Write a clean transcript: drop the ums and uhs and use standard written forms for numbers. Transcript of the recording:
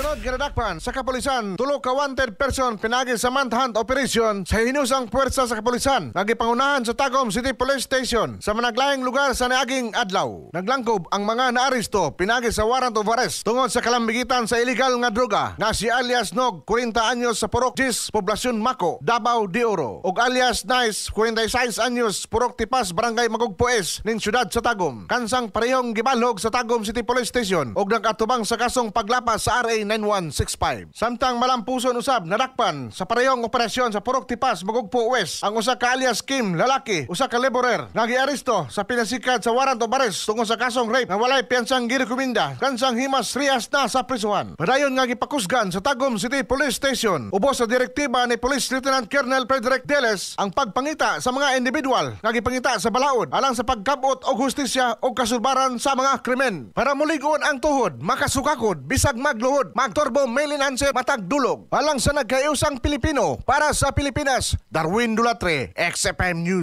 Sunod ginadakpan sa kapulisan, tulo ka wanted person pinagi sa manhunt operation sa hinusang puwersa sa kapulisan nga gipangunahan sa Tagum City Police Station sa managlaing lugar sa niaging adlaw. Naglangkob ang mga naaresto pinagi sa warrant of arrest tungod sa kalambigitan sa illegal nga droga nga si alias Nog, 40 anyos, sa Purok Gis, Poblasyon Mako, Davao de Oro, ug alias Nice, 46 anyos, Purok Tipas, Barangay Magugpo S ning syudad sa Tagum. Kansang parehong gibalhog sa Tagum City Police Station ug nag-atubang sa kasong paglapas sa RA 9165. Samtang malampuson usab nadakpan sa parehong operasyon sa Purok Tipas, Magugpo West ang usa ka alias Kim, lalaki, usa ka laborer nga giaresto sa pinasikad sa warrant of arrest tungod sa kasong rape nga walay piyansang girekomenda, kansang himas rehas na sa prisuhan. Padayon nga gipakusgan sa Tagum City Police Station ubos sa direktiba ni Police Lieutenant Colonel Frederick Deles ang pagpangita sa mga individual nga gipangita sa balaod alang sa pagkabot og hustisya og kasulbaran sa mga krimen. Para mulig-on ang tuhod, makasukakod bisag magluhod, magturbo male enhancer matag dulog. Alang sa nagkaiusang Pilipino, para sa Pilipinas, Darwin Dulatre, XFM News.